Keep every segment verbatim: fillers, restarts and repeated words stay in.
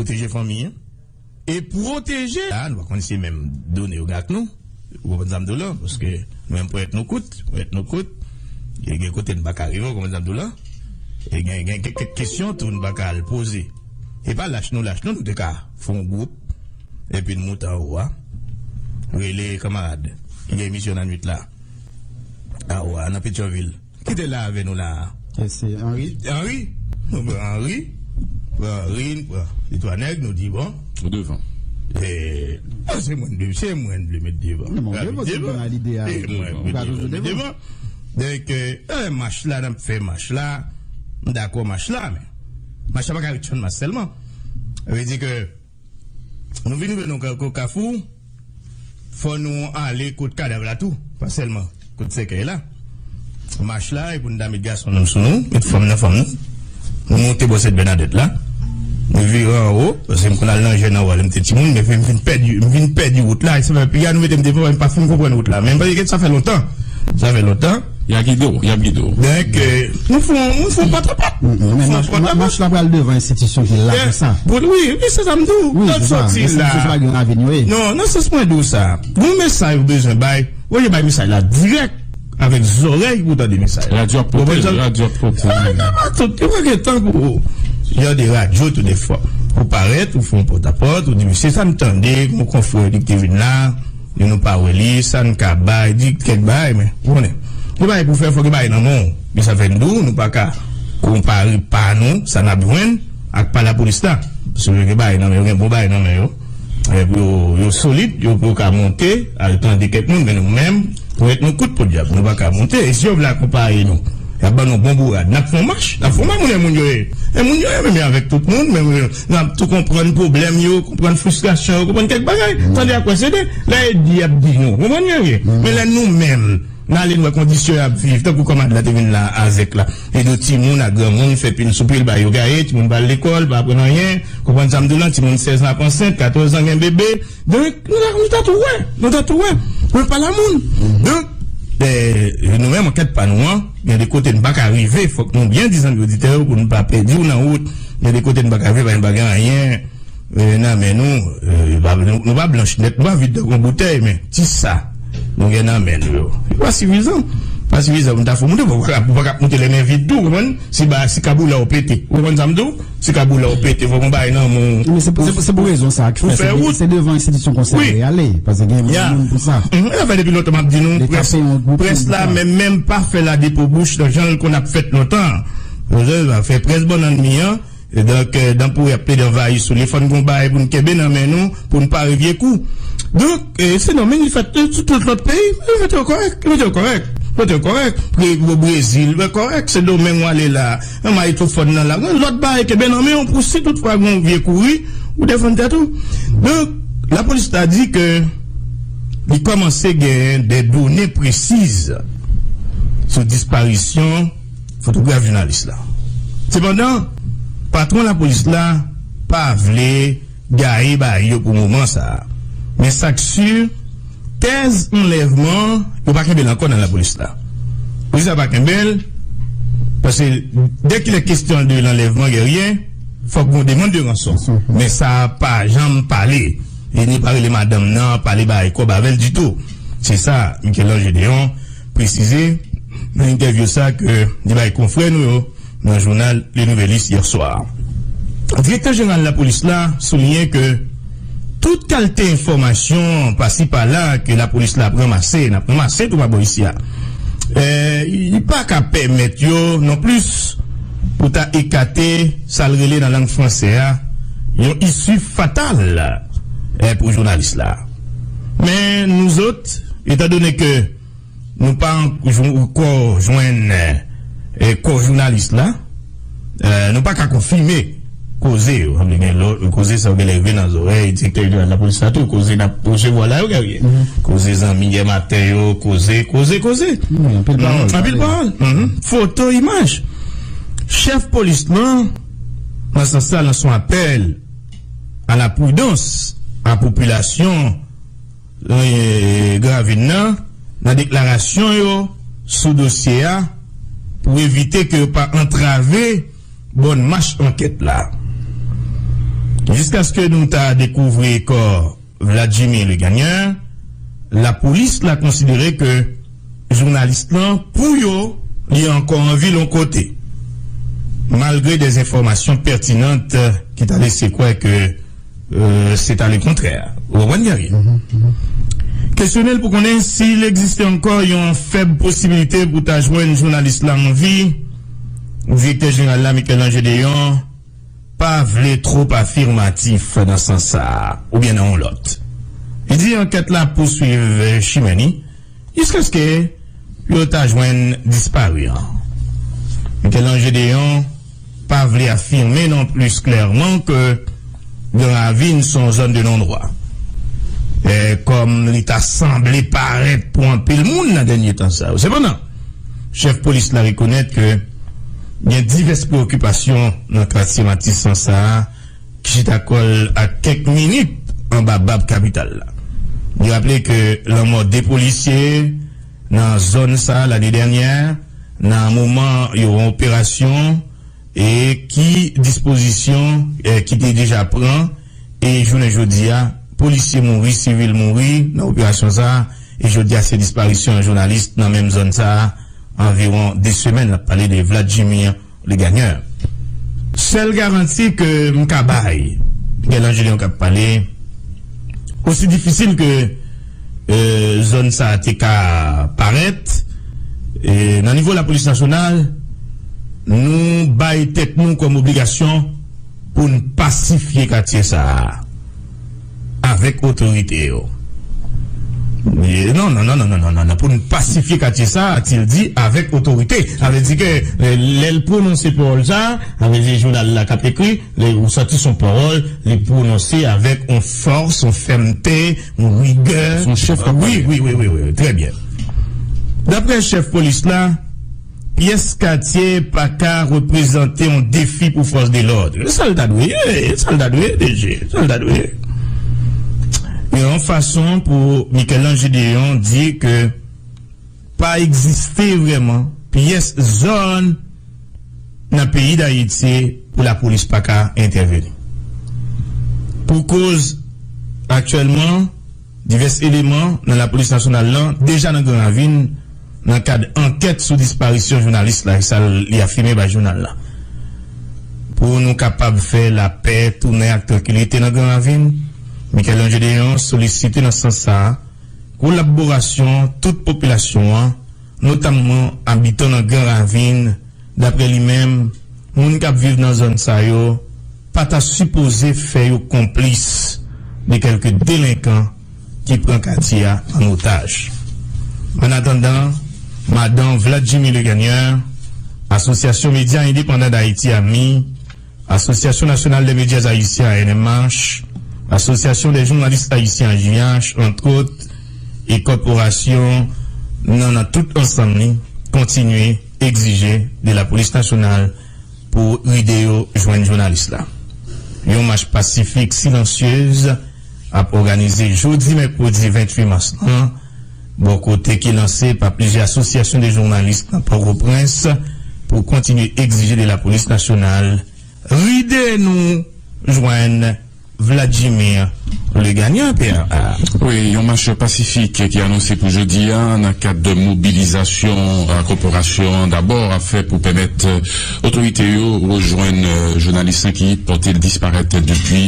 Pwoteje fanmi an. E pwoteje. La, nou pa konn si menm done yo gen ak nou. Ou konprann sa m di w la? Paske nou menm ponyèt nou kout, ponyèt nou kout. Gen, gen kote n pa ka rive, ou konprann sa m di w la? E gen, gen kèk, kèk kesyon tou n pa ka al poze. E pa lach nou lach non, nou te ka fè yon gwoup. Epi n moute anwo a. Rele kanmarad ki gen emisyon nan nwit la. Anwo a, nan Petyonvil. Ki te la avè nou la a? E se Henri? Henri? Nou pran Henri. Pran Henri, n pran de twa nèg, nou di bon. Ou devan. E, bon, se mwen, se mwen vle met devan. Non, men ou devan, se devan. Ou pa toujou devan. Donk, e, mach la, n ap fè mach la. M dakò mach la, men mach la pa ka ret Channmas sèlman. Sa vle di ke nou vin rive nan ka-, ka-, kafou, fò nou ale kot kadav la tou, pa sèlman kot sèkèy la. Mach la, e pou n ta met gason nou sou nou, met fanm nan fanm nou. Nou monte bò Sent Bènadèt la. Nou vire anwo, paske m konn al nan jèn anwo a lè m te timoun, men m vin pèdi, m vin pèdi wout la, e sa fè piga nou mete m devan, m pa fin konprann wout la. Men m panse ke sa fè lontan. Sa fè lontan. Y a gide w, y a gide w. Donk, e, nou fè, nou fè pòt a pòt. Mm, mm, men mach, mach la pral devan enstitisyon ki la pou sa. Wi, wi, se sa m di w. Wi, se sa. Enstitisyon se pa gen ravin yo ye. Non, nan sans mwen di w sa. Gon mesaj ou bezwen bay, ou bezwen bay mesaj la dirèk avèk zòrèy pou tande mesaj la. Radyo ap pote l, radyo ap pote l. Yo pa gen tan pou jan de radyo tou de fwa. Ou parèt, ou fè yon pòt a pòt, ou di, "Mesye, sa m tande, gon konfrè li ki te vin la, li nou pa wè li, sa n ka bay, di kèk bagay, men, ou konnen. Gen bagay pou fè, fò gen bagay nan men w." Men sa fè n di w, nou pa ka konpare pa nou, sa n ap jwenn, ak pa lapolis la. Paske yo gen bagay nan men yo, gen bon bagay nan men yo. Epi yo, yo solid, yo, yo ka monte, al tande kèk moun, men nou menm, ponyèt nou kout podyab, nou pa ka monte. E si yo vle akonpaye nou, y ap ban nou bon bourad. N ap fè yon mach, n ap fè yon mach, moun, e moun yo ye. E moun yo ye, men, men avèk tout moun, men, men, n ap tou konprann pwoblèm yo, konprann fristrasyon yo, konprann kèk bagay. Tande ak wè se de, lè e di y ap di nou. Konprann yo ye. Men lè nou menm, n ale n wè kondisyon y ap viv, tankou kanmarad la te vin la avèk la. E de timoun ak granmoun fè pil sou pil, ba yo gaye, timoun pa al lekòl, pa aprann anyen. Konprann sa m di w lan, timoun sèz an ap ansent, katòz an gen bebe. Donk, nou ta, nou ta tou wè, nou ta tou wè. Mwen pa la moun. Donk, e, nou menm ankèt pa nou an, gen de kote n pa ka rive, fòk nou byen di zanmi oditè yo pou nou pa pèdi w nan wout. Gen de kote n pa ka rive, pa gen anyen. E, nan men nou, e, pa, nou, nou pa blanch nèt, nou pa vid tankou yon boutèy, men ti sa nou gen nan men nou yo. Se pa sifizan. Pa sifizan pou n ta fè w monte, ou pa ka, ou pa ka monte lè men vid tou, ou konprann? Si ba, si kaboula w pete. Ou konprann sa m di w? Si kaboula w pete, fò gon bagay nan men w. Men se pou, se pou, se pou rezon sa ki fè se, se devan enstitisyon konsène y ale, paske gen moun pou sa. Mhm. Sa fè depi lontan m ap di nou, près, près la, men, menm pa fè la depo bouch nan jan l konn ap fèt lontan. Fè près bannann mi an, E donk, e, dan pou y ap plede anvayi sou li, fò n gon bagay pou n kenbe nan men nou, pou n pare vye kou. Donk, e, se non, men li fèt, e, sou tout lòt peyi, li fèt yo kòrèk, li fèt yo kòrèk, li fèt yo kòrèk. Pre-, Brezil, yo kòrèk, Sendomeng, w ale la, nan Mayitofòn nan la, gen lòt bagay kenbe nan men w pou si toutfwa gen yon vye kouri, ou defann tèt ou. Donk, lapolis la di ke li kòmanse genyen de done presiz sou disparisyon fotograf jounalis la. Sepandan, patwon lapolis la pa vle gaye bagay yo pou moman sa a. Men sa k si, tèz anlèvman, yo pa kenbe l ankò nan lapolis la. Poukisa yo pa kenbe l? Paske dèkilè kesyon de lanlèvman, Guerrier, fòk gon demann de ranson. Men sa pa janm pale. E ni pa rele madanm nan, pale bagay kòb avè l ditou. Se sa Michel-Ange Deon presize nan entèvyou sa ke li bay konfrè nou yo nan jounal Le Nouvelliste yè swa. Direktè jeneral lapolis la souliyen ke tout kalite enfòmasyon pasi pala ke lapolis la ap ranmase, n ap ranmase tou pa bò isi a, e, li pa ka pèmèt yo nonplis pou ta ekate sa l rele nan lang fransè a yon isi fatal, e, pou jounalis la. Men nou zòt, etandone ke nou pa ankò jwenn, e, kò jounalis la, e, nou pa ka konfime koze yo. Gen lòt koze sa yo genlè rive nan zòrèy direktè jeneral lapolis la tou, koze n ap resevwa la yo, Guerrier. Koze zanmi yè maten yo, koze, koze, koze. Anpil pawòl. Anpil pawòl. Foto, imaj. Chèf polis lan, nan sans sa, lanse yon apèl a la pridans a popilasyon e, Gravin nan, nan deklarasyon yo sou dosye a pou evite ke yo pa antrave bòn mach ankèt la. Jiskaske nou ta dekouvri kò Vladjimir Legagneur, lapolis la konsidere ke jounalis lan, pou yo, li ankò an vi l yon kote, malgre de enfòmasyon pètinan ki ta lese kwè ke, euh, se ta lekontrè. Ou konprann, Gary? Kesyone l pou konnen si l egziste ankò yon fèb posibilite pou ta jwenn jounalis la an vi, direktè jeneral la, Michel-Ange Deyon, pa vle twòp afimatif nan sans sa a, oubyen nan yon lòt. Li di ankèt la pouswiv chimen li, jiskaske yo ta jwenn dispari an. Michel-Ange Deyon pa vle afime non plis klèman ke Gran Ravin se yon zòn de non dwa. E, kòm li ta sanble parèt pou anpil moun nan dènye tan sa yo. Sepandan, chèf polis la rekonèt ke gen divès preokipasyon nan katye Matisan sa a ki chita kò l ak kèk minit anba bab kapital la. Li raple ke lanmò de polisye nan zòn sa a lane dènyè, nan moman yo an operasyon, e ki dispozisyon, eh, ki te deja pran, e jounen jodi a, polisye mouri, sivil mouri nan operasyon sa a, e jodi a se disparisyon yon jounalis nan menm zòn sa a, anviwon de semèn, n ap pale de Vladjimir Legagneur. Sèl garanti ke m ka bay, Michel-Ange Deyon k ap pale, osi difisil ke, eh, zòn sa a te ka parèt, eh, nan nivo lapolis nasyonal, nou bay tèt nou kòm obligasyon pou n pasifye katye sa a avèk otorite yo. E, non, non, non, non, non, non, non, non, pou n pasifye katye sa a, a-t-il dit, avèk otorite. Sa vle di ke, eh, lè l pwononse pawòl sa a, sa vle di jounal la k ap ekri, lè ou santi se yon pawòl, li pwononse avèk yon fòs, yon fèmte, yon rigè. Se yon chèf k ap pale. Wi, wi, wi, wi, wi, trè byen. Daprè chèf polis la, pyès katye pa ka reprezante yon defi pou fòs de lòd. E sa l ta dwe ye, e sa l ta dwe ye, D G, e sa l ta dwe ye. Yon fason pou Michel-Ange Deyon di ke pa egziste vrèman pyès zòn nan peyi Dayiti pou lapolis pa ka entèveni. Pou koz, aktyèlman, divès eleman nan lapolis nasyonal lan deja nan Gran Ravin nan kad ankèt sou disparisyon jounalis la, e sa li afime bay jounal la. Pou nou kapab fè lapè tounen ak trankilite nan Gran Ravin, Michel-Ange Deyon solisite nan sans sa a kolaborasyon tout popilasyon an, notamman abitan nan Gran Ravin. Daprè li menm, moun k ap viv nan zòn sa yo pa ta sipoze fè yo konplis de kèlke delenkan ki pran katye a an otaj. Annatandan, madan Vladjimir Legagneur, Asosyasyon Medya Endepandan Dayiti, ami, Asosyasyon Nasyonal dè Medyas Ayisyen, A N M H, Asosyasyon dè Jounalis Ayisyen, A J H, antwòt, e kòporasyon nan, nan tout ansanm li, kontinye egzije de lapolis nasyonal pou ede yo jwenn jounalis la. Yon mach pasifik silansyez ap òganize jodi mèkredi venntuit mas lan, bò kote ki lanse pa plizyè asosyasyon de jounalis nan Pòtoprens pou kontinye egzije de lapolis nasyonal ede nou jwenn Vladjimir Legagneur, P R A. Wi, yon mach pasifik ki anonse pou jodi a nan kad de mobilizasyon, euh, kòporasyon an dabò ap fè pou pèmèt, euh, otorite yo rejwenn, euh, jounalis lan ki pòte l disparèt depi,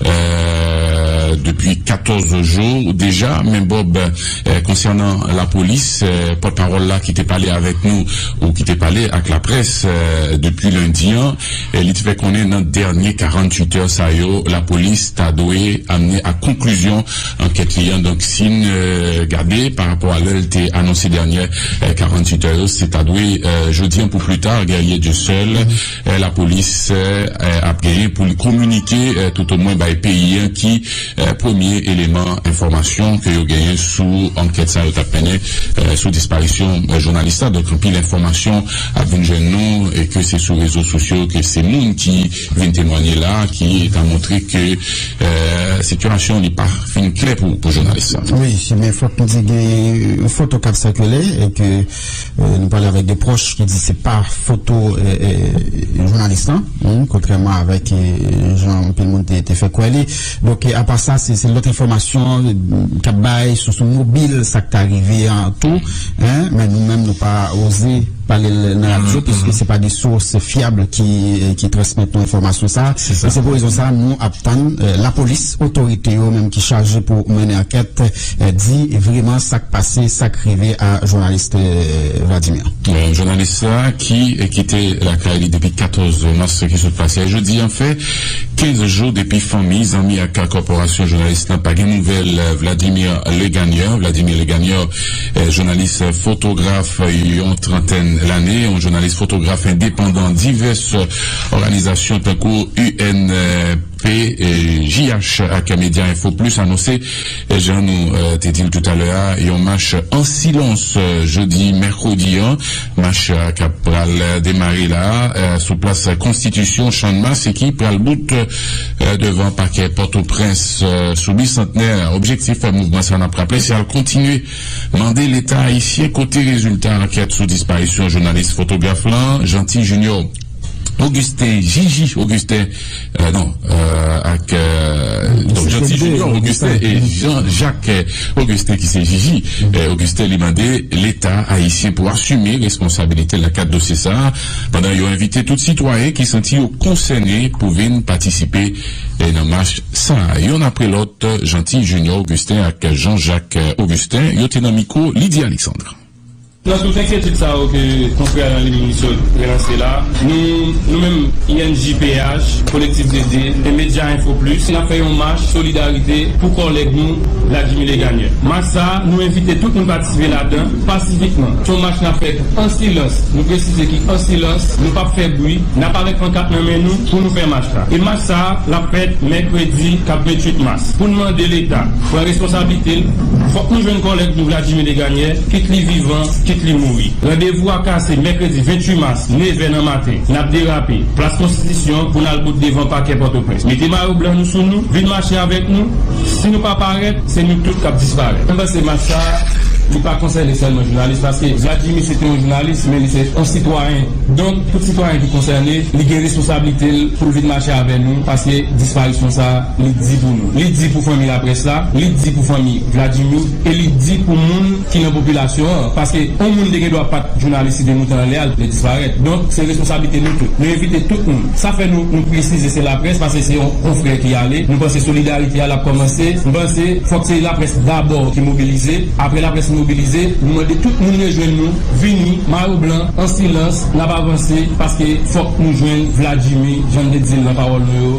euh, depi katòz jou deja. Men Bob, euh, konsènan lapolis, euh, pòtpawòl la ki te pale avèk nou ou ki te pale ak laprès, euh, depi lendi an, euh, li te fè konnen nan dènye karanntuit è sa yo, lapolis ta dwe amne a konklizyon ankèt li an. Donk, si n, euh, gade pa rapò a lè l te anonse dènye, euh, karanntuit è yo, se ta dwe, euh, jodi an pou pli ta, Guerrier Dieuseul, euh, lapolis, euh, ap genyen pou li kominike, euh, toutomwen bay peyi an ki, euh, premye eleman enfòmasyon ke yo genyen sou ankèt sa yo t ap mennen, eh, sou disparisyon, eh, jounalis la. Donk, anpil enfòmasyon ap vin jwenn nou, e ke se sou rezo sosyo ke se moun ki vin temwanye la, ki ta montre ke, eh, sitiyasyon li pa fin klè pou, pou jounalis la. Wi, men fòk nou di gen yon foto k ap sikile, e ke, eh, nou pale avèk de pwòch ki di se pa foto, eh, eh, jounalis lan, hmm, kontrèman avèk, eh, jan anpil moun te, te fè kwè li. Donk, eh, apa sa, se, se lòt enfòmasyon, eh, k ap bay sou, sou mobil, sa k ta rive an tou, en, men nou menm, nou pa oze pale l nan radyo, piske se pa de sous fyab ki, eh, ki transmèt nou enfòmasyon sa. Se sa. E se pou rezon sa, nou ap tann, eh, lapolis, otorite yo menm ki chaje pou mennen ankèt, eh, di vreman sa k pase, sa k rive a jounalis, eh, Vladimir. Eh, jounalis sa ki, eh, kite lakay li depi katòz mas ki sot pase. Jodi an fè kenz jou depi fanmi, zanmi ak kòporasyon jounalis lan pa gen nouvèl, eh, Vladimir Legagneur. Vladimir Legagneur, eh, jounalis, eh, fotograf, eh, yon trantèn lane, yon jounalis fotograf endepandan divès òganizasyon tankou U N P, eh, J H ak Media Info Plus anonse, eh, jan nou, eh, te di l toutalè a, yon mach an silans, eh, jodi mèkredi an. Mach, eh, k ap pral, eh, demare la, eh, sou plas Konstitisyon, Channmas, e ki pral bout, eh, devan pakè Pòtoprens, eh, sou Bisantnè. Objektif, eh, mouvman sa, n ap raple, se al kontinye mande Leta ayisyen kote rezilta ankèt sou disparisyon jounalis fotograf lan, Jeanty Junior. Augustin, Jiji Augustin, eh, non, eh, ak, eh, donk, Jeanty Junior Augustin e Jean-Jacques, eh, Augustin ki se Jiji, eh, Augustin li mande Leta ayisyen pou asime responsabilite l nan kad dosye sa a, pandan yo envite tout sitwayen ki santi yo konsène pou vin patisipe, eh, nan mach sa a. Yonn apre lòt, Jeanty Junior Augustin ak Jean-Jacques, eh, Augustin, yo te nan mikwo Lydie Alexandre. Nan tout enkyetid sa yo ke konfrè Lanlim Misyot relanse la, nou, nou menm I N J P H, Kolektif Dede, e Media Info Plus, n ap fè yon mach solidarite pou kòlèg nou, Vladimir Legagneur. Mach sa, nou envite tout moun patisipe ladan, pasifikman. Se yon mach n ap fè an silans. Nou presize ki an silans, nou p ap fè bri, n ap avèk pankat nan men nou pou nou fè mach la. E mach sa, l ap fèt mèkredi k ap venntuit mas. Pou n mande Leta pran responsablite l, fòk nou jwenn kòlèg nou Vladimir Legagneur, kit li vivan, kit li mouri. Randevou a kase mèkredi venntuit mas, nevè nan maten. N ap derape, plas Konstitisyon pou n al bout devan pakè Pòtoprens. Mete mayo blan nou sou nou, vin mache avèk nou. Si nou pa parèt, se nou tout k ap disparèt. Mwen panse mach sa, li pa konsène sèlman jounalis, paske Vladimir se te yon jounalis, men li se yon sitwayen. Donk, tout sitwayen ki konsène, li gen responsablite l pou l vin mache avè nou, paske disparisyon sa, li di pou nou. Li di pou fanmi laprès la, li di pou fanmi Vladimir, e li di pou moun ki nan popilasyon an, paske yon moun te gen dwa pa t jounalis, li te moute anlè a, li te disparèt. Donk, se responsablite nou tout. Nou envite tout moun. Sa fè nou, nou presize se laprès, paske se yon konfrè ki ale. Nou panse solidarite a, l ap kòmanse. Nou panse fòk se laprès dabò ki mobilize. Apre laprès mobilize, nou mande tout moun rejwenn nou, vini, mayo blan, an silans, n ap avanse, paske fòk nou jwenn Vladimir, jan n te di l nan pawòl nou yo,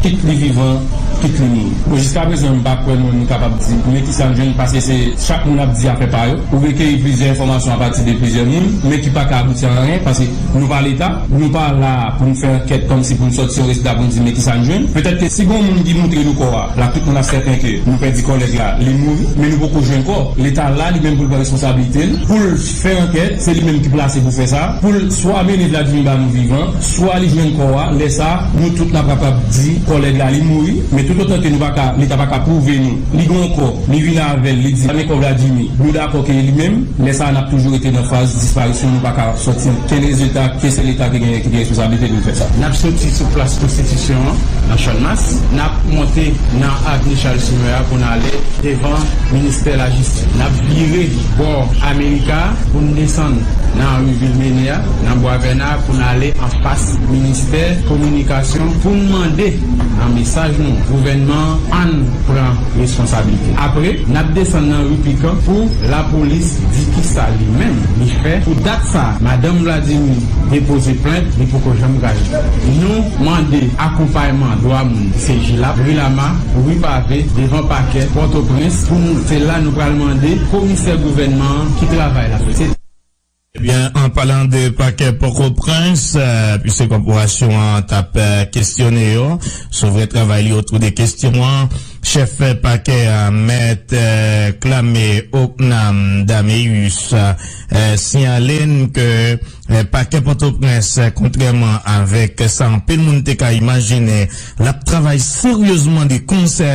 kit li vivan, kit li mouri. Bon, jiskaprezan, m pa kwè nou, nou kapab di, men kisa n jwenn, paske se chak moun ap di afè pa yo. Ou rekeyi plizyè enfòmasyon apati de plizyè moun, men ki pa ka abouti a anyen, paske nou pa Leta, nou pa la pou n fè ankèt kòmsi pou n sòti yon rezilta pou n di, men kisa n jwenn. Petèt ke si gon moun ki montre nou kò a, la tout moun ap sèten ke nou pèdi kòlèg la, li mouri, men nou poko jwenn kò. Leta la, li menm pou l pran responsablite l, pou l fè ankèt, se li menm ki plase pou fè sa, pou l swa mennen Vladimir ba nou vivan, swa li jwenn kò a, lè sa, nou tout n ap kapab di kòlèg la li mouri, men toutotan ke nou pa ka, Leta pa ka pwouve nou, li gen yon kò, li vin avè l, li di, "Sa men kò Vladimir," nou dakò ke li menm, lè sa a n ap toujou rete nan faz disparisyon, nou pa ka sòti ankenn rezilta ke se Leta ki gen, ki gen responsablite pou l fè sa. N ap soti sou plas Konstitisyon an, nan Channmas, n ap monte nan avni Charles Summer a pou n ale devan ministè lajistis. N ap vire bò Amerika pou n desann nan ri Vilmene a, nan Bwa Vèna, pou n ale anfas ministè kominikasyon pou n mande nan mesaj nou, gouvènman an, ann pran responsablite. Apre, n ap desann nan ri Pikan pou lapolis di kisa li menm li fè pou dat sa a. Madanm Vladimir depoze plent, li poko janm ka jwenn. Nou mande akonpayman dwa moun, se Jilap, ri Lama, ri Pave, devan pakè Pòtoprens, pou nou, se la nou pral mande komisè gouvènman an ki travay l ap fè. Se Ebyen, an palan de pakè Pòtoprens, eh, piske kòporasyon an t ap, eh, kesyone yo sou vrè travay li otou de kesyon an, Chèf pakè a, Mèt, eh, Clame Ocnam Dameus, eh, siyale n ke, eh, pakè Pòtoprens, eh, kontrèman avèk sa anpil moun te ka imajine, l ap travay seryezman de konsè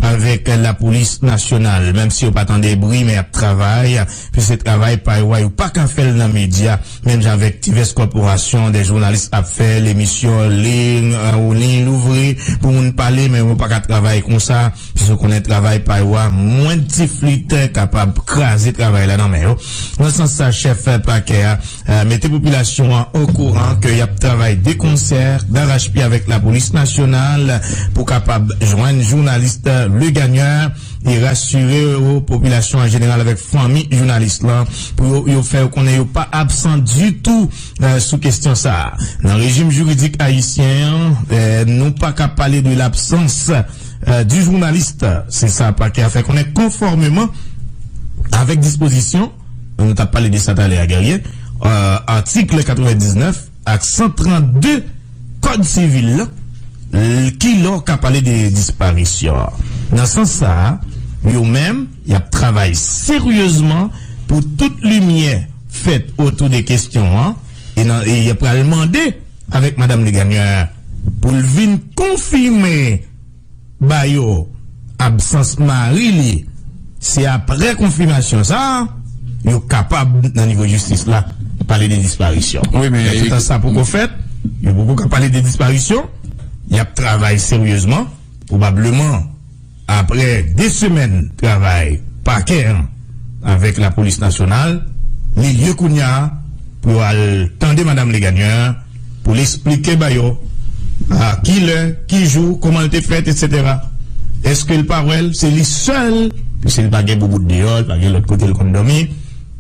avèk lapolis nasyonal. Menm si yo pa tande bri, men y ap travay, piske travay pa yo a, yo pa ka fè l nan medya. Menm jan avèk Tivès Kòporasyon, de jounalis ap fè lemisyon, liy, eh, ou liy louvri pou moun pale, men yo pa ka travay konsa, piske yo konnen travay pa yo a, mwen ti flit kapab kraze travay la nan men yo. Nan sans sa, chèf pakè a, eh, mete popilasyon an okouran ke y ap travay de konsè, darachpye avèk lapolis nasyonal pou kapab jwenn jounalis Legagneur e rasire yo, popilasyon an jeneral avèk fanmi jounalis lan, pou yo, yo fè yo konnen yo pa absan ditou, eh, sou kesyon sa a. Nan rejim jiridik ayisyen an, eh, nou pa ka pale de labsans, eh, du journaliste. Se sa pakè a fè konnen konfòmeman avèk dispozisyon, nou t ap pale de sa talè a, Guerrier, eh, atik katrevendiznèf ak san trannde Kòd sivil la, l-, ki lè w ka pale de disparisyon. Nan sans sa a, yo menm, y ap travay seryezman pou tout limyè fèt otou de kesyon an, e nan, e y ap pral mande avèk Madanm Legagneur pou l vin konfime ba yo absans mari li, se aprè konfimasyon sa a, yo kapab, nan nivo jistis la, pale de disparisyon. Wi, men men toutan sa poko fèt, yo poko ka pale de disparisyon, y ap travay seryezman, pwobableman, aprè de semèn travay pakè an avèk lapolis nasyonal, li lye kounye a pou yo al tande Madanm Legagneur, pou l esplike ba yo a ki lè, ki jou, kòman l te fèt, etsetera. Èske l pa wè l? Se li sèl, piske l pa gen boubout deyò, l pa gen lòt kote l konn dòmi,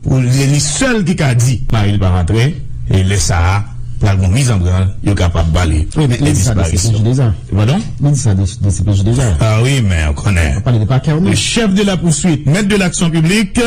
pou li, li sèl ki ka di mari l pa rantre, e lè sa a, pral gon mizanbran, yo kapab pale de disparisyon. Wi, men li di sa de C P J deja. Padon? Li di sa de, de C P J deja. Ah wi, men ou konnen. Ou pale de pakè ou menm. Le chef de la poursuite, maître de l'action publique,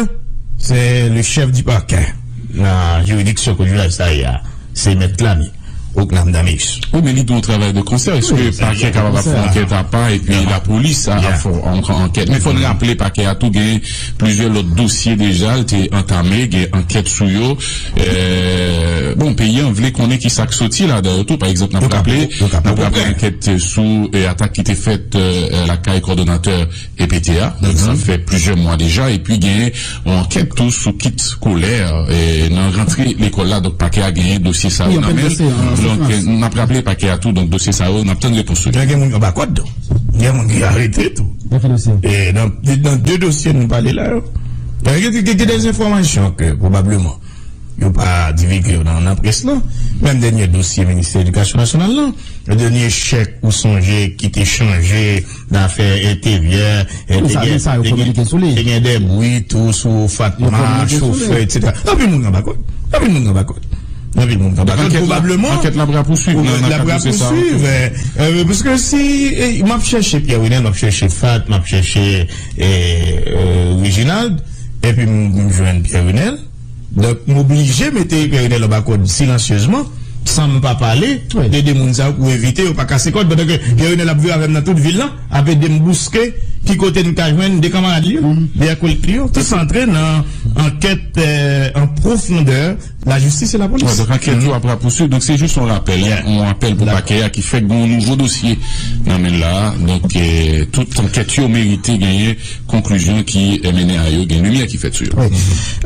c'est le chef du parquet. Nan jiridiksyon kote jounalis la ye a, se mèt la li, Ocnam Dameus. Wi, men li gen yon travay de konsè. Èske pakè kapab ap fè ankèt apa epi lapolis a ap fè yon ankèt? Men fò n raple pakè a tou gen plizyè lòt dosye deja l te antame, gen ankèt sou yo. Eh, bon, peyi an vle konnen ki sa k soti ladan yo tou. Pa egzanp, n ap raple, n ap raple ankèt sou, eh, atak ki te fèt, eh, lakay kòdonatè E P T A. Donk, sa fè plizyè mwa deja. Epi, gen yon ankèt tou sou kit eskolè, eh, nan rantre lekòl la. Donk, pakè a genyen dosye sa yo nan men l. Donk, eh, n ap raple pakè a tou. Donk, dosye sa yo, n ap tann repons yo. Gen, gen moun ki anba kòd tou. Gen moun ki arete tou. E nan, nan de dosye nou pale la yo, gen, gen, gen de enfòmasyon ke pwobableman yo pa divilge yo nan, nan près lan. Menm dènye dosye Ministè Edikasyon Nasyonal lan, dènye chèk ou sonje ki te chanje nan afè enteryè, te gen, te gen, te gen de bri tou sou Fatma, chofè, etsetera. Anpil moun anba kòd. Anpil moun anba kòd. Anpil moun anba kòd. Pwobableman, ankèt la pral pouswiv nan, nan kad dosye sa a. Eh, eh, paske si, eh, m ap chèche Pierre Renel, m ap chèche Fat, m ap chèche, eh, eh, Reginald, epi m, m jwenn Pierre Renel. Donk, m oblije mete Pierre Renel anba kòd silansyezman, san m pa pale de de moun sa yo pou evite yo pa kase kòd, pandan ke Pierre Renel ap viv avè m nan tout vil lan, ap ede m bouske ki kote n ka jwenn de kanmarad li yo, de akolit li yo, ki santre nan ankèt, eh, an pwofondè lajistis e lapolis. Donk, ankèt yo ap rapouswiv. Donk, se jis yon rapèl, yon apèl pou pakè a ki fèk gen yon nouvo dosye nan men l la a. Donk, eh, tout ankèt yo merite genyen konklizyon ki, eh, mennen a yo, gen limyè ki fèt sou yo. Wi.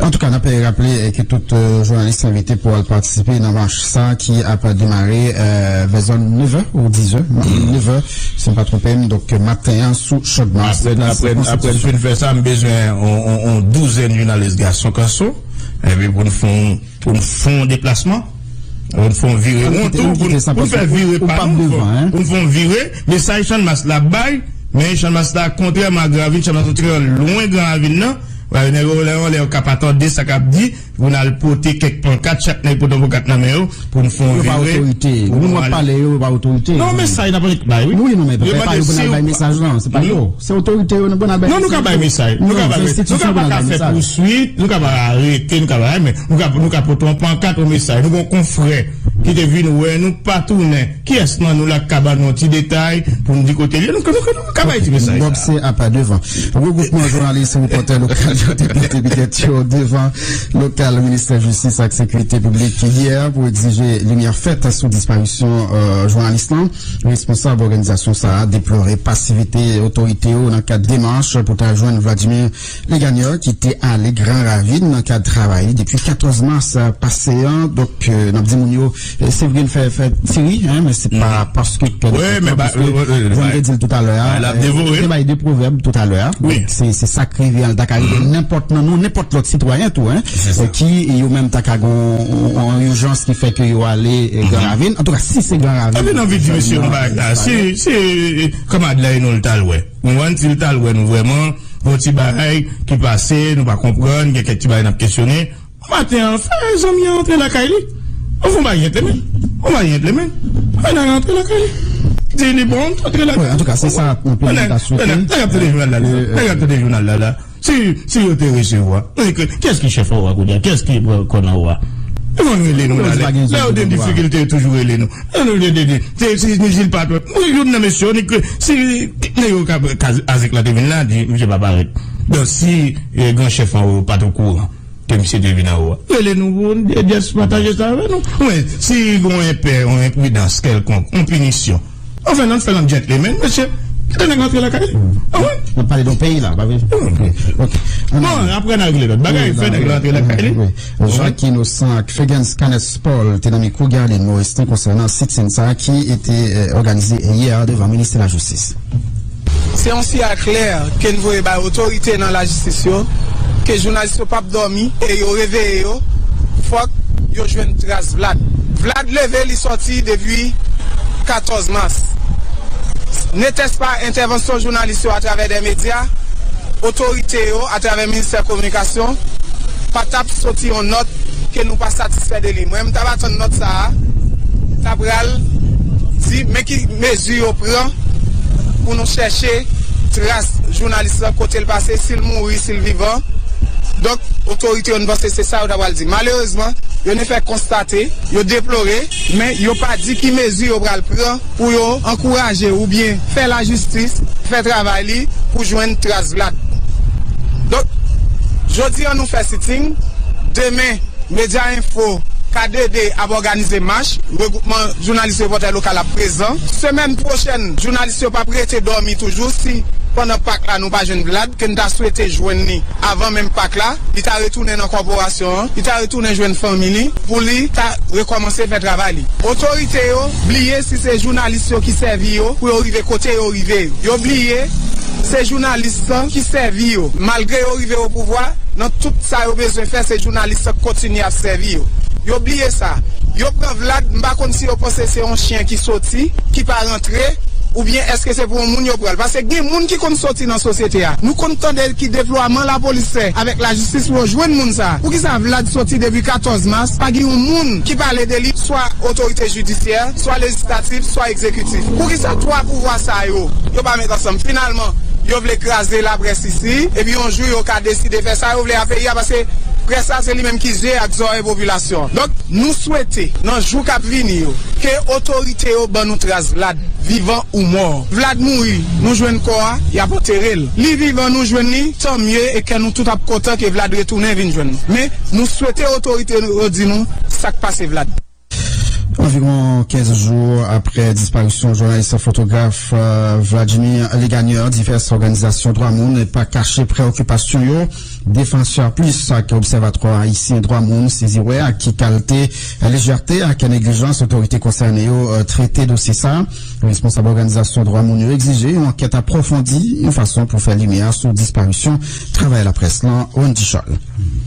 Antouka, n ap raple, eh, ke tout, eh, jounalis envite pou al patisipe nan mach sa a ki ap demare, eh, vè zòn nevè ou dizè, nevè, si m pa twonpe m, donk, maten an sou Chòdmas, plas Konstitisyon. Apre n fin fè sa, m bezwen on, on, on douzèn jounalis gason kanson, epi pou n fè on pou n fè yon deplasman, pou n fè yon vire won tou, pou n, pou n fè vire pa nou, pou n fè yon vire. Mesaj Channmas la ap bay, men Channmas la, kontrèman a Gran Ravin, Channmas nou trè lwen Gran Ravin nan. Nèg yo, lè yo, lè yo ka pa tande sa k ap di, pou n al pote kèk pankat, chak nèg pote yon pankat nan men yo, pou n fè yon vire. Yo pa otorite. Moun w ap pale yo, yo pa otorite. Non, mesaj n ap bay, wi. Wi, non, men pa yo pou n al bay mesaj lan, se pa yo. Se otorite yo, nou pou n al bay mesaj. Non, nou ka bay mesaj. Nou ka bay mesaj. Nou ka pa ka fè pouswit, nou ka pa arete, nou ka bay, men nou ka, nou ka pote yon pankat, yon mesaj. Nou gen yon konfrè ki te vin wè nou pa tounen. Kiyès nan nou la k ka ban nou yon ti detay pou n di kote l ye? Nou ka, nou ka, nou ka bay ti mesaj sa. Bob se apa devan. Regroupman jounalis e repòtè lokal yo te pote pikèt yo devan lokal Ministè Jistis ak Sekirite Piblik yè pou egzije limyè fèt sou disparisyon, euh, jounalis lan. Responsab òganizasyon sa a deplore pasivite otorite yo nan kad demach pou ta jwenn Vladimir Legagneur ki te ale Gran Ravin nan kad travay li depi katòz mas pase an. Donk, euh, n ap di moun yo, euh, se vre l fè, fè ti ri, hein, men se pa paske ke jan m te di l toutalè a, te bay de pwovèb toutalè a. Donk, se, se sa k rive an, l ta ka rive nenpòt nan nou, nenpòt lòt sitwayen tou, hein, euh, ki yo menm ta ka gen yon, yon ijans ki fè ke yo ale, euh, Gran Ravin. Antouka, si se Gran Ravin, epi n anvi di mesye yon bagay la, si, si kanmarad la e nou l t al wè. Ou konprann, si l t al wè nou vrèman, yon ti bagay ki pase, nou pa konprann, gen kèk ti bagay n ap kesyone. Maten an, fè zanmi an antre lakay li. Ou fè yon bagay jentlemen. Yon bagay jentlemen. Fè nèg antre lakay li. Di li bon, antre lakay li. Antouka, se sa anpil moun ta swete. Nèg ap tande jounal la, nèg ap tande jounal la, la. Si, si yo te resevwa, kiyès ki chèf an ou a kounye a? Kiyès ki pran kòn an ou a? Yo konn rele nou la. Lè yo gen difikilte, yo toujou rele nou. Lè nou de, de, de, se, se, se Jil Patwè. Mwen, youn nan mesye yo, ni ke, si nèg yo ka, ka, Azèk la te vin la, di, misye pa parèt. Donk, si, eh, gran chèf an ou pa t okouran ke misye te vin an ou a, rele nou pou n de, de pataje sa avè nou. Mwen, si gen yon enpè, yon enpridans kèlkonk, yon pinisyon, anfen, n ap fè l an gentleman, mesye. Kite nèg antre lakay li. Ah wi. N ap pale de yon peyi la, pa vre? Ok. Bon, apre n a regle lòt bagay, fè nèg la antre lakay li. Jacques Innocent ak Fegens Cannes Paul te nan mikwo Guerline Moristan konsènan sit-in sa a ki te, eh, òganize yè devan ministè lajistis. Se yon siyal klè ke n voye bay otorite nan lajistis yo, ke jounalis yo p ap dòmi e yo reveye yo, fòk yo jwenn tras Vlad. Vlad leve, li sòti depi katòz mas. Netès pa entèvansyon jounalis yo atravè de medya, otorite yo atravè ministè kominikasyon pa t ap soti yon nòt ke nou pa satisfè de li. Mwen, m t ap atann nòt sa a, ta pral di, men ki mezi yo pran pou nou chèche tras jounalis lan, kote l pase, si l mouri, si l vivan. Donk, otorite yo, n panse se sa yo ta pral di. Malerezman, yo ne fè konstate, yo deplore, men yo pa di ki mezi yo pral pran pou yo ankouraje oubyen fè lajistis fè travay li pou jwenn tras Vlad. Donk, jodi a nou fè sitting, demen, Medya Enfo, K D D ap òganize mach, regwoupman jounalis repòtè lokal ap prezan. Semèn pwochèn, jounalis yo p ap rete dòmi toujou si pandan Pak la nou pa jwenn Vlad, ke n ta swete jwenn li avan menm Pak la, li ta retounen nan kòporasyon an, li ta retounen jwenn fanmi li, pou li ta rekòmanse fè travay li. Otorite yo bliye si se jounalis yo ki sèvi yo pou yo rive kote yo rive yo. Yo bliye se jounalis lan ki sèvi yo. Malgre yo rive o pouvwa, nan tout sa yo bezwen fè, se jounalis lan k kontinye ap sèvi yo. Yo bliye sa. Yo pran Vlad, m pa konn si yo panse se yon chen ki soti, ki pa rantre, oubyen èske se pou yon moun yo pran l? Paske gen moun ki konn soti nan sosyete a. Nou konn tande ki deplwaman lapolis fè avèk lajistis pou yo jwenn moun sa a. Poukisa Vlad soti depi katòz mas, pa gen yon moun ki pale de li, swa otorite jidisyè, swa lejislatif, swa egzekitif? Poukisa twa pouvwa sa yo, yo pa met ansanm? Finalman, yo vle kraze laprès isi, epi yon jou yo ka deside fè sa yo vle a peyi a, paske près la se li menm ki zye ak zòrèy popilasyon an. Donk, nou swete, nan jou k ap vini yo, ke otorite yo ban nou tras Vlad, vivan ou mò. Vlad mouri, nou jwenn kò a, y ap antere l. Li vivan, nou jwenn li, tanmye, e kè nou tout ap kontan ke Vlad retounen vin jwenn nou. Men, nou swete otorite yo di nou sa k pase Vlad. Anviwon kenz jou apre disparisyon jounalis fotograf, euh, Vladimir Legagneur, divès òganizasyon dwa moun pa kache preokipasyon yo. Défenseurs Plus ak Observatoire Haïtien Droits Moun sezi wè ak ki kalte lejète ak neglijans otorite konsène yo, euh, trete dosye sa. Responsab òganizasyon dwa moun yo egzije yon ankèt apwofondi, yon fason pou fè limyè sou disparisyon travayè laprès lan, Wendy Charles.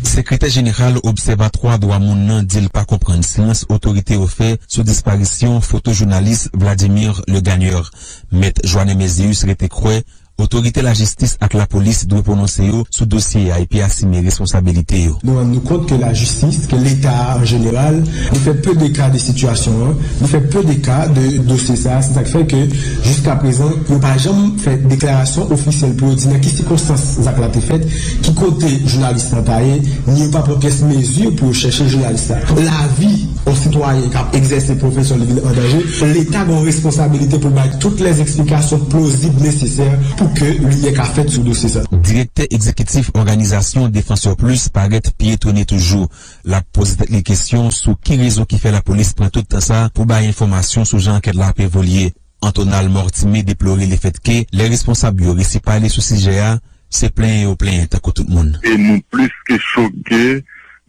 Sekretè jeneral Obsèvatwa Dwa Moun nan di l pa konprann silans otorite yo fè sou disparisyon fotojounalis Vladimir Legagneur. Mèt Joanne Mézius rete kwè otorite lajistis ak lapolis dwe pwononse yo sou dosye a epi asime responsabilite yo. Nou rann nou kont ke lajistis, ke Leta an jeneral, li fè peu de cas de sitiyasyon an, li fè peu de cas de dosye sa a. Se sa k fè ke, jiskaprezan, yo pa janm fè deklarasyon ofisyèl pou yo di nan ki sikonstans zak la te fèt, ki kote jounalis lan ta ye, ni yo pa pran pyès mezi pou yo chèche jounalis la. Lavi yon sitwayen k ap egzèse pwofesyon li vin an danje, Leta gen yon responsabilite pou l bay tout lè eksplikasyon plozib nesesè pou ke limyè ka fèt sou dosye sa. Direktè egzekitif òganizasyon Défenseurs Plus parèt pi etone toujou. L ap poze tèt li kesyon sou ki rezon ki fè lapolis pran tout tan sa pou bay enfòmasyon sou jan ankèt la ap evolye. Antonal Mortimé deplore lefètke lè responsab yo resi pale sou sijè a, se plenyen yo plenyen tankou tout moun. E nou plis ke choke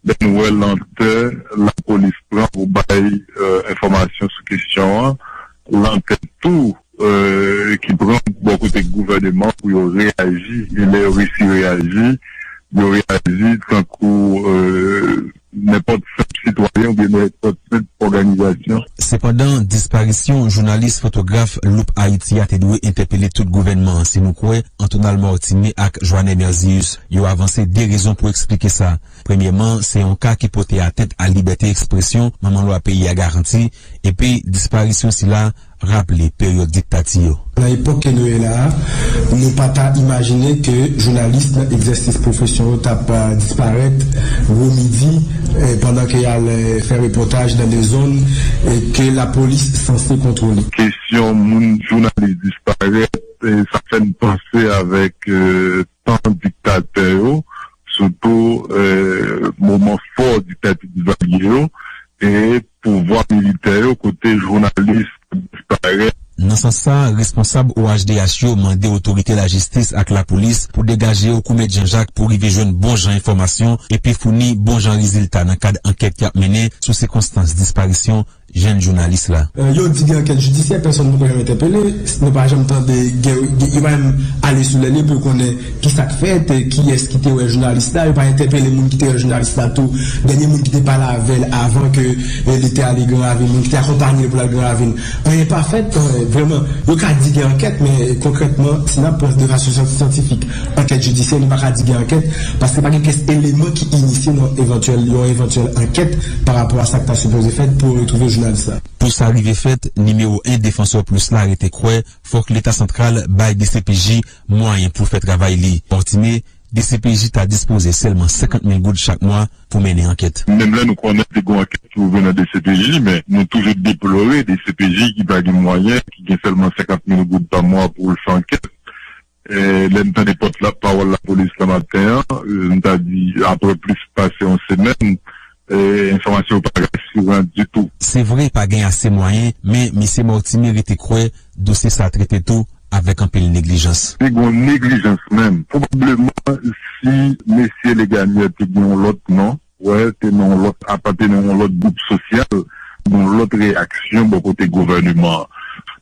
lè n wè lantè lapolis pran pou bay, e, enfòmasyon sou kesyon an, lantè tou, e, ki pran bò kote gouvèneman pou yo reyaji, e lè yo resi reyaji, yo reyaji tankou, e, nenpòt senp sitwayen oubyen nenpòt senp òganizasyon. Sepandan, disparisyon jounalis fotograf Loup Ayiti a te dwe entèpele tout gouvènman an, si nou kwè Antonal Mortimé ak Joanne Merzius. Yo avanse de rezon pou eksplike sa. Premyèman, se yon ka ki pote atent a libète ekspresyon manman lwa peyi a garanti, epi disparisyon sila raple peryòd diktati yo. Nan epòk ke nou ye la a, nou pa ta imajine ke jounalis nan egzèsis pwofesyon yo t ap, e, disparèt gwo midi, e, pandan ke y al, e, fè repòtaj nan de zòn, e, ke lapolis sanse kontwole. Kesyon moun jounalis disparèt, e, sa fè n panse avèk, e, tan diktatè yo, sitou, e, moman fò diktati Divalye yo, e pouvwa militè yo kote jounalis disparèt. Nan sans sa, responsab O H D H yo mande otorite lajistis ak lapolis pou degaje yo kou Mèt Jan Jak pou rive jwenn bon jan enfòmasyon epi founi bon jan rezilta nan kad ankèt y ap mennen sou sikonstans disparisyon jèn jounalis la. E, yo di gen ankèt jidisyè, pèsonn poko janm entèpele, nou pa janm tande, gen, gen, yo pa janm ale sou lè li pou yo konnen ki sa k fèt, e, kiyès ki te wè jounalis la, yo pa entèpele moun ki te wè jounalis la tou, dènye moun ki te pale avè l avan ke, e, li te ale Gran Ravin, moun ki te akonpanye l pou l al Gran Ravin. Anyen pa fèt, e, vrèman, yo ka di gen ankèt, men konkrètman, si n ap pran de fason syan-, syantifik, ankèt jidisyè, nou pa ka di gen ankèt, paske pa gen pyès eleman ki inisye nan evantyèl, yon evantyèl ankèt pa rapò a sa k ta sipoze fèt pou yo retwouve jounalis la. Pou sa rive fèt, nimewo en Défenseurs Plus la rete kwè fòk Leta santral bay D C P J mwayen pou l fè travay li. Mortimé, D C P J ta dispoze sèlman senkant mil goud chak mwa pou mennen ankèt. Menm lè nou konnen te gen yon ankèt ki ouvè nan D C P J, men nou toujou deplore D C P J ki pa gen mwayen, ki gen sèlman senkant mil goud pa mwa pou l fè ankèt. E, lè n tande pòt la, pawòl lapolis la maten an, e, m ta di, apre plis pase yon semèn, e, enfòmasyon yo pa rasiran ditou. Se vre, pa gen ase mwayen, men mesye Mortimé rete kwè dosye sa trete tou avèk anpil neglijans. Te gen yon neglijans menm. Pwobableman, si mesye Leganyè te gen yon lòt non, wè, te nan yon lòt, apa te nan yon lòt gwoup sosyal, yon lòt reyaksyon bò kote gouvèneman an.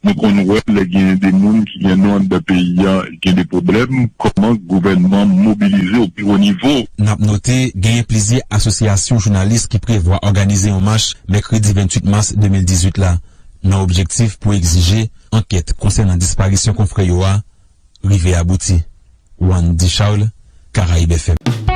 Nou konn wè lè gen de moun ki gen non anndan peyi a, gen de pwoblèm, kòman gouvènman an mobilize o pi wo nivo. N ap note, genyen plizyè asosyasyon jounalis ki prevwa òganize yon mach mèkredi venntuit mas de mil dizuit la, nan objektif pou egzije ankèt konsènan disparisyon konfrè yo a rive abouti. Wandy Charles, Caraïbes F M.